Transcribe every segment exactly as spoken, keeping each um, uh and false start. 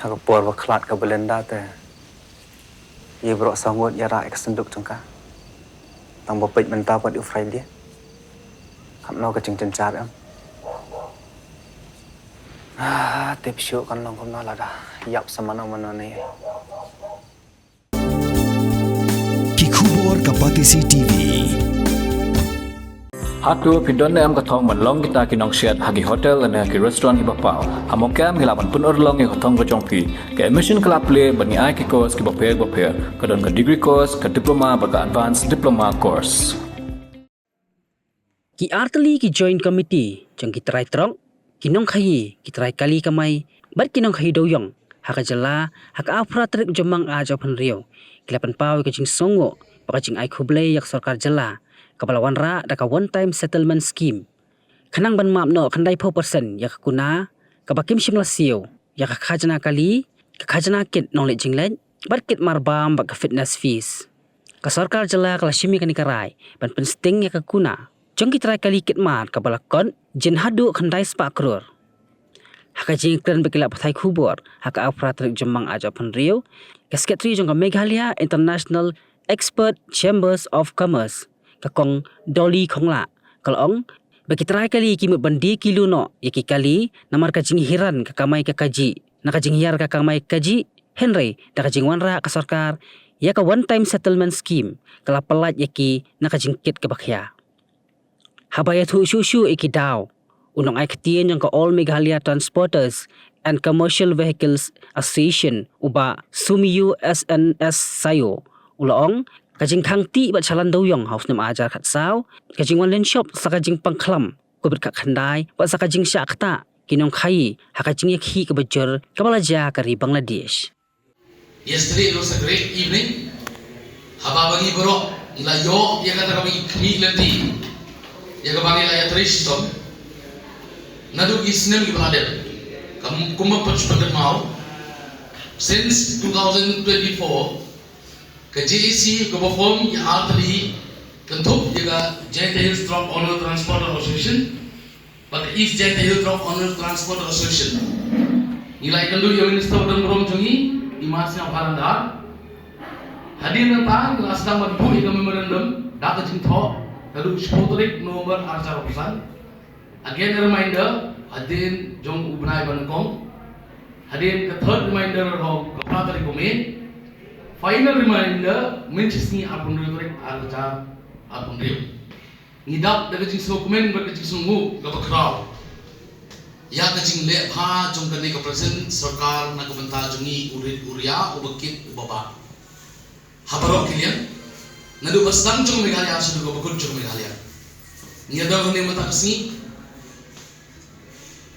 Ha ka por ba khlad ka Belinda te, ïa baroh saw ngut ïa rah ïa ka synduk jong ka. Tang ba peit mynta pat u Friday. Katno ka jingjynjar em. Ah, tip shuh kan long kumno lada ïap sa mano mano ne. Ki khubor ka Batesi T V. Hato phi don ne em ka thong ban long kita ki nongshet ha ki hotel ne ki restaurant kiba paw? Ha Mawkyrwat ngi lah ban pynurlong ïa ka thong ka jong phi. Ka admission ka la plie bad ngi ai ki course kiba pher bapher. Ka don ka degree course, ka diploma bad ka advanced diploma course. Ki artylli ki Joint Committee jong ki trai trok, ki nongkhaïi, ki trai kali kamai bad ki nongkhaïi dewïong ha ka jylla, ha ka arphew phra tarik Jymmang ar hajar arphew hynriew, ki la pynpaw ïa ka jingsngewnguh bad ka jingai khublei ïa ka sorkar jylla kaba la wanrah da ka One Time Settlement Scheme, khnang ban map noh khyndaiphew percent ïa ka kuna kaba kim shym la siew ïa ka khajna kali, ka khajna kit nongleit jingleit bad kit marbam bad ka fitness fees. Ka sorkar jylla ka la shim ïa kane ka rai ban pynsting ïa ka kuna jong ki trai kali kit mar kaba la kot jin haduh khyndai spah klur. Ha ka jingkren bad ki lad pathai khubor ha ka arphew phra tarik Jymmang ar hajar arphew hynriew, ka Secretary jong ka Meghalaya International Expert Chambers of Commerce, ka Kong Dolly Konglah, ka la ong ba ki trai kali ki mut ban die kilo noh ïa ki kali namar ka jinghiar ka kamai ka kajih, na ka jinghiar ka kamai kajih, hynrei da ka jingwanrah ka sorkar ïa ka One Time Settlement Scheme ka la pyllait ïa ki na ka jingkit kaba khia. Haba ïathuh shuh shuh ïa ki daw, u nongai ktien jong ka All Meghalaya Transporters and Commercial Vehicles Association, u Bah Sumiyu S N S Sayo, u la ong, ka jingkhang tih bad shalan dewïong ha u snem ar hajar khatsaw, ka jingwan lynshop sa ka jingpang khlam covid khatkhyndai bad sa ka jingshah ktah ki nongkhaïi ha ka jingïakhih kaba jur kaba la jia ka ri Bangladesh. Yesterday it was a great evening. Haba ba ngi baroh ngi la ïoh ïa kata kaba ngi khmih lynti, ïa kaba ngi la ïatrei shitom naduh ki snem kiba la dep. Kam kumba pat shu pat kynmaw, since two thousand twenty-four ka J A C ka perform ïa artylli, kynthup ïa ka Jaintia Hills Truck Owner Transporter Association bad ka East Jaintia Hills Truck Owner Transporter Association. Ngi la ïakynduh ïa u Minister ba don burom jong ngi, i Ma Sniawbhalang Dhar. Hadien nangta ngi la sdang ban buh ïa ka memorandum da ka jingthoh naduh shiphew tarik November ar hajar arphew san. Again a reminder, hadien jong u bnai ba nyngkong. Hadien ka third reminder ruh ka phra tarik u May. Final reminder mynshisngi arphew hynriew tarik ar hajar arphew hynriew. Ngi dap da ka jingsngewkmen bad ka jingsngewnguh kaba khraw ïa ka jingleh bha jong kane ka present sorkar na ka bynta jong ngi u rit u ria, uba kit uba bah. Ha baroh ki liang, naduh ba sdang jong Meghalaya sha kaba kut jong Meghalaya. Ngi ïa don hangne mynta ka sngi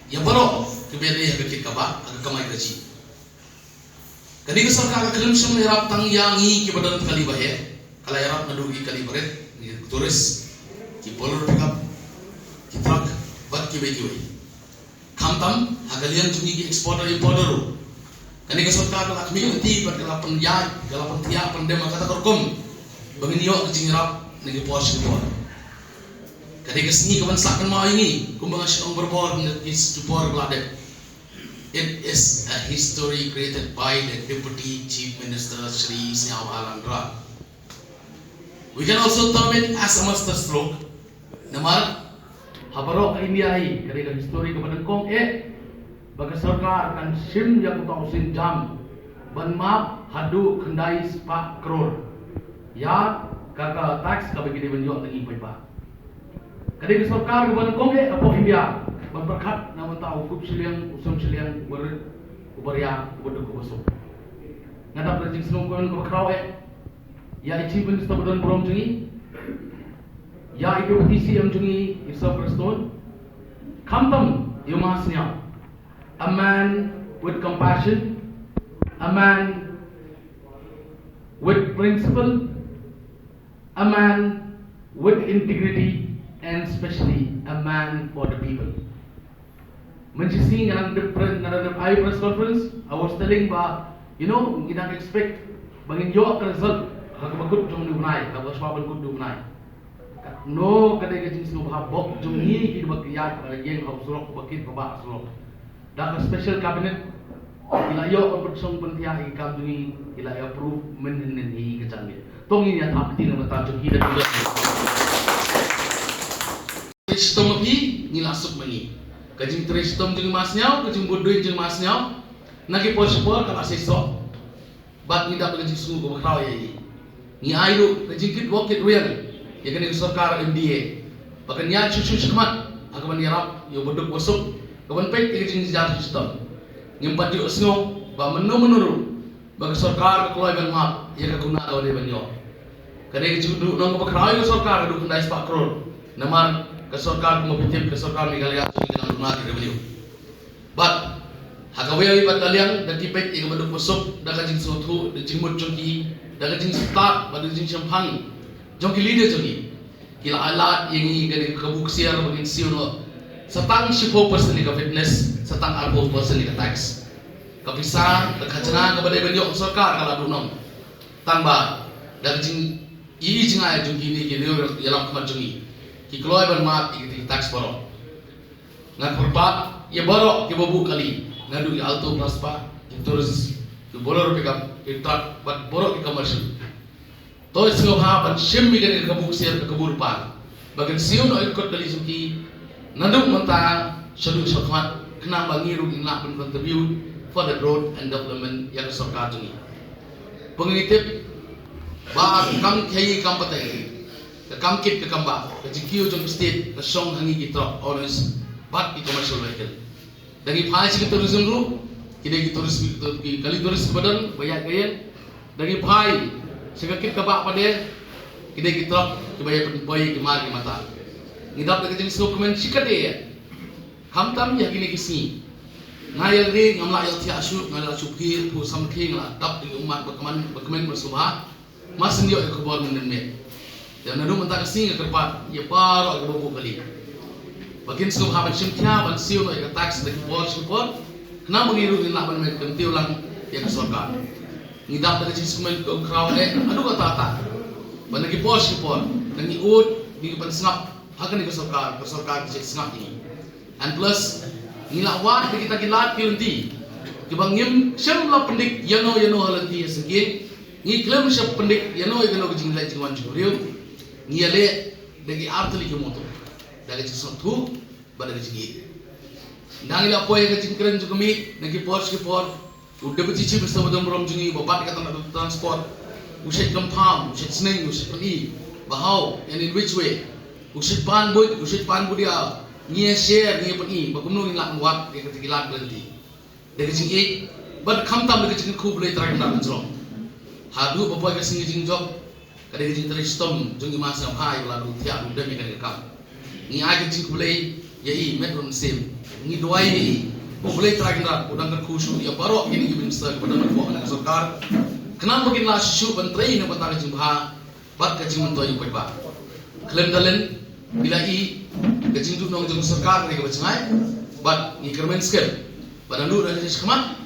ïa baroh kiba ïadei ha ka kit ka bah, ha ka kamai kajih. Kane ka sorkar ka khlem shym ïarap tang ïa ngi kiba don kali ba heh, ka la ïarap naduh ki kali barit, ki tourist, ki Bolero pickup, ki truck bad kiwei kiwei. Khamtam ha ka liang jong ngi ki exporter importer ruh, kane ka sorkar ka la khmih lynti bad ka la pynïaid, ka la pynthiah pyndem ha kata ka rukom ba ngin ïoh ka jingïarap na ki por sha ki por. Kane ka sngi kaban sah kynmaw ïa ngi, kumba nga shu ong barabor na ki por ba la dep. It is a history created by the Deputy Chief Minister Shri Sniawbhalang Dhar. We can also term it as a master stroke. Namar ha baroh ka India hi, ka dei ka history kaba nyngkong eh ba ka sorkar kan shim ïa uta u sienjam ban map haduh khyndai spah klur ïa ka, ka tax kaba ki dei ban ïoh na ngi paidbah. Ka dei ka sorkar kaba nyngkong eh hapoh India ban pyrkhat na bynta u kup shiliang, u sem shiliang, uba rit uba ria, uba duk uba suk. Nga dap da ka jingsngew kmen kaba khraw eh ïa i Chief Minister ba don burom jong ngi, ïa i Deputy C M jong ngi, i Sir Prestone, khamtam ïa u Ma Sniaw, a man with compassion, a man with principle, a man with integrity, and especially a man for the people. Mynshisngi nga dang dep pre-, nga dang dep ai press conference, I was telling ba, you know, ngi dang expect ba ngin ïoh ka result ha kaba kut jong une u bnai, ha kaba shwa ban kut une u bnai. Katno ka dei ka jingsngewbha bok jong ngi kiba ïaid ba ïeng ha u surok, ba kit ba bah ha surok. Da ka special cabinet Ki la ïoh ban pynshong pynthiah ïa ki kam jong ngi, ki la ïa approve mynhynnin hi ka jong ngi. To ngin ïa thap kti na bynta jong ki da ki jong ngi. Trei shitom ma phi, ngi la suk ma ngi. Ka jingtrei shitom jong ngi ma sñiaw, ka jingbud duh jong ngi ma sñiaw. Na ki por shi por ka la seisoh. Bad ngi dap da ka jingsngew kaba khraw ïa ngi. Ngi ai ruh ka jingkit wok kit rwiang ïa kane ka sorkar M D A ba kan ïaid shuh shuh shakhmat ha kaban ïarap ïa u baduk basuk, kaban peit ïa ka jingjynjar shitom. Ngim pat ju sngew ba mynno mynno ruh ba ka sorkar ka kloi ban map ïa ka kuna kaba dei ban ïoh. Kane ka jingduh nong kaba khraw ïa ka sorkar ka dei khyndai spah klur. Namar ka sorkar kumba phi tip ka sorkar Meghalaya ka dei ka duna ki revenue. Bad ha kawei pat ka liang da ki peit ïa ka baduk basuk, da ka jingsngewthuh, da jingmut jong ki, da ka jingstad bad da ka jingshemphang jong ki leader jong ki, ki la ai lad ïa ngi kane ka kabu ksiar ba ngin siew noh sa tang shiphew percent ïa ka fitness, sa tang arphew percent ïa ka tax. Ka pisa, ka khajna kaba dei ban ïoh sorkar ka la duh nong. Tang ba da ka jing i jingai jong kine ki riew ïalam khmat jong ngi, ki kloi ban map ïa ki tax baroh. Nga kyrpad ïa baroh kiba buh kali, naduh ki Alto plus spah, ki Taurus, ki Bolero pickup, ki truck bad baroh ki commercial. To sngewbha ban shim ïa kane ka kabu ksiar, ka kabu rupa, ba kan siew noh ïa ka kot kali jong ki naduh mynta shaduh shakhmat, khnang ba ngi ruh ngin lah ban contribute for the growth and development ïa ka sorkar jong ngi. Ba ngi tip ba ka kam khaïi kam pateng, ka kam kit ka kam bah, ka jingkiew jong ka state ka shong ha ngi ki truck owners bad ki commercial vehicle. Da ngi phai sha ki tourism ruh, ki dei ki tourist, ki kali tourist kiba don ba ïaid ka ïeng. Da ngi phai sha ka kit ka bah pat de, ki dei ki truck kiba ïa pynpoi ki mar ki mata. Ngi dap da ka jingsngewkmen shikaddei. Khamtam ïa kine ki sngi nga ïa ri ngam lah ïa thiah shuh, nga lah shuh phi phu sam ki, nga lah dap da ki ummat ba kmen, ba kmen ba sngewbha. Mar shu ïoh ïa ka khubor mynnin miet. Te naduh mynta ka sngi nga kyrpad ïa baroh kiba buh kali ba kin sngewbha ban shim khia ban siew noh ïa ka tax da ki por shi por, khnang ba ngi ruh ngin lah ban mih kyntiew lang ïa ka sorkar. Ngi dap da ka jingsngewkmen ka khraw eh haduh katta katta ba na ki por shi por, na ngi ud, ngi ban sngap ha kane ka sorkar, ka sorkar ka jingsngap ngi. And plus, ngi la wad da kita ki lad ki lynti kiba ngim shym la pyndik ïano ïano ha lynti ha syngkien. Ngi khlem shym pyndik ïano ïano ka jingleh jingwan jong u briew. Ngi ïaleh da ki artylli ki motto, da ka jingsngewthuh bad da ka jingïeit. Nda ngi la poi ha ka jingkren jong ka miet na ki por shi por, u Deputy Chief Minister ba don burom jong ngi, ba bat ïa ka tnat transport, u shait confirm, u shait sneng, u shait pyni ba how and in which way, u shait pan buit, u shait pan budia, ngi ïa share, ngi ïa pyni ba kumno ngin lah ban wad ïa kita ki lad ki lynti da ka jingïeit bad khamtam da ka jingkyrkhu. Blei Trai Kynrad un jrong. Haduh ba poi ka sngi jingjop, ka dei ka jingtrei shitom jong ngi ma sngewbha ïa ba la duh thiah duh dem ïa kane ka kam. Ngi ai ka jingkhublei ïa i met bad mynsiem. Ngi duwai ïa i, U Blei Trai Kynrad un dang kyrkhu shuh ïa baroh kine ki minister kiba dang hapoh kane ka sorkar, khnang ba kin lah shuh shuh ban trei na ka bynta ka jingbha bad ka jingmyntoi u paidbah. Khlem da len, ngi la i ka jingduhnong jong ka sorkar ka dei kaba jngai, bad ngi kyrmen skhem ba naduh nangne shakhmat,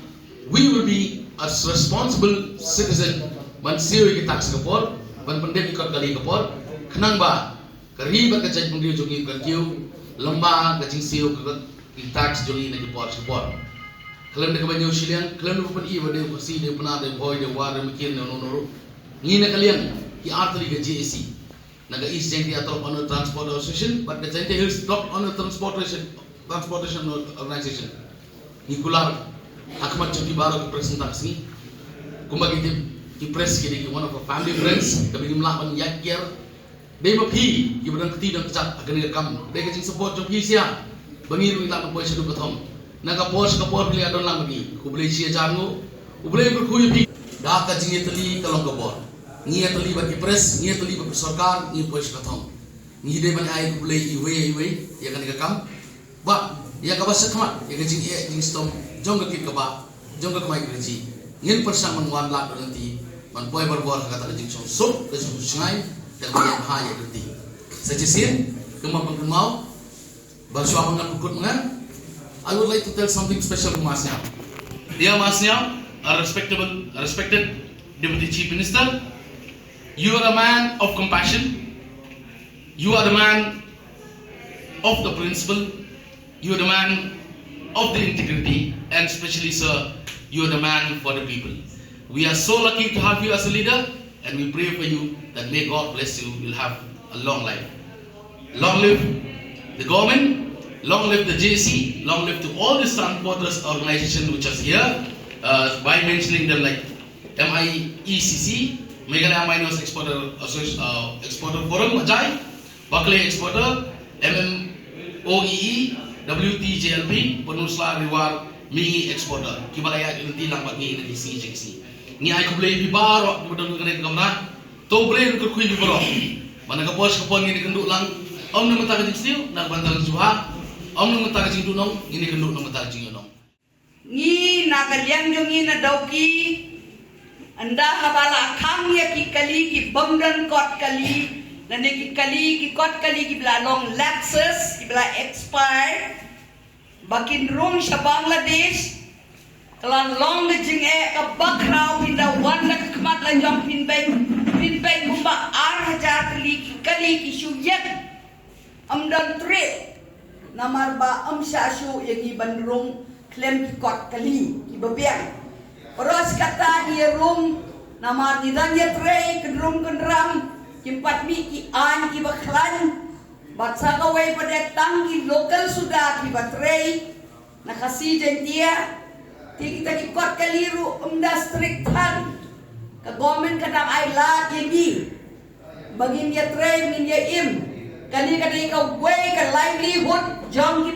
we will be a responsible citizen ban siew ïa ki tax ka por, ban pyndep ïa ki kot kali ka por, khnang ba ka ri bad ka jaitbynriew jong ngi kan kiew lyngba ka jingsiew ka kot, ki tax jong ngi na ki por shi por. Khlem da kaba ñiew shiliang, khlem da ba pyni ba dei u Khasi, dei u Pnar, dei u Bhoi, dei u War, dei u Mykiang, dei uno uno ruh. Ngi na ka liang ki artylli ka J A C, na ka East Jaintia Truck Owner Transport Association bad ka Jaintia Hills Truck Owner Transportation, Transportation Organization, ngi kular ha khmat jong ki baroh ki press mynta ka sngi. Kumba ki tip, ki press ki dei ki one of our family friends, kaba ngim lah ban ïaid kiar. Dei ma phi kiba dang kti dang kjat ha kane ka kam, dei ka jingsupport jong phi sha ba ngi ruh ngi lah ban poi shaduh ka thong. Na ka por sha ka por phi la don lang bad ngi. Khublei shi hajar nguh. U Blei un kyrkhu ïa phi. Da ka jingïatylli ka long ka bor. Ngi ïatylli bad ki press, ngi ïatylli bad ka sorkar, ngi poi sha ka thong. Ngi dei ban ai khublei iwei iwei ïa kane ka kam. Ba ïa kaba shakhmat, ïa ka jingeh jingshitom jong ka kit ka bah, jong ka kmai kyrji, ngin pyrshang ban wanrah da lynti ban poi barabor ha kata ka jingshongsuk, ka jingshongsuk shngaiñ, da kaba ïaid bha ïaid ryntih. Sa shisien, kumba pynkynmaw, ba shuwa ba ngan pynkut ma nga, I would like to tell something special to Ma Sniaw. Dear Ma Sniaw, a respectable, a respected Deputy Chief Minister, you are a man of compassion. You are the man of the principle. You are the man of the integrity, and especially, sir, You're the man for the people. We are so lucky to have you as a leader, and we pray for you that may God bless you. You'll have a long life. Long live the government, long live the J C, long live to all the Sun Porters organization which is here, uh, by mentioning them like M I E C C, Meghalaya Miners Exporter Association, uh, Exporter Forum, MAIECC, Barkla Exporter, M M O E E, W T J L P, Pynursla Rewar, Mihngi Exporter. Kiba la ïaid lynti lang bad ngi na ki sngi jong ki sngi. Ngi ai khublei ïa phi baroh kiba don ha kane ka kamra. To U Blei un kyrkhu ïa phi baroh. Ba na ka por sha ka por ngin ïakynduh lang. Ym na ka bynta ka jingsniew, na ka bynta ka jingïaid. Ym na ka bynta ka jingduhnong, ngin ïakynduh na ka bynta ka jingïainong. Ngi na ka liang jong ngi na Dawki, ynda haba la khang ïa ki kali kibym don kot kali, lane ki kali, ki kot kali kiba la long lapses, kiba la expire, ba kin rung sha Bangladesh, ka la long ka jingeh kaba khraw. Phin da wan na ka khmat la jong phin beiñ, phin beiñ kumba ar hajar tylli ki kali ki shu ïeng. Ym don trei, namar ba ym shah shuh ïa ngi ban rung khlem ki kot kali kiba biang. Baroh shi katta ngi ïa rung, namar ngi dang ïatrei kynrum kynram, kim pat mih ki aiñ kiba khlaiñ. Bad sa kawei pat dei tang ki local suda kiba trei na Khasi Jaiñtia. Te kita ki kot kali ruh ym da strict than. Ka government ka dang ai lad ïa ngi ba ngin ïatrei, ngin ïa im. Kane ka dei kawei ka livelihood jong ki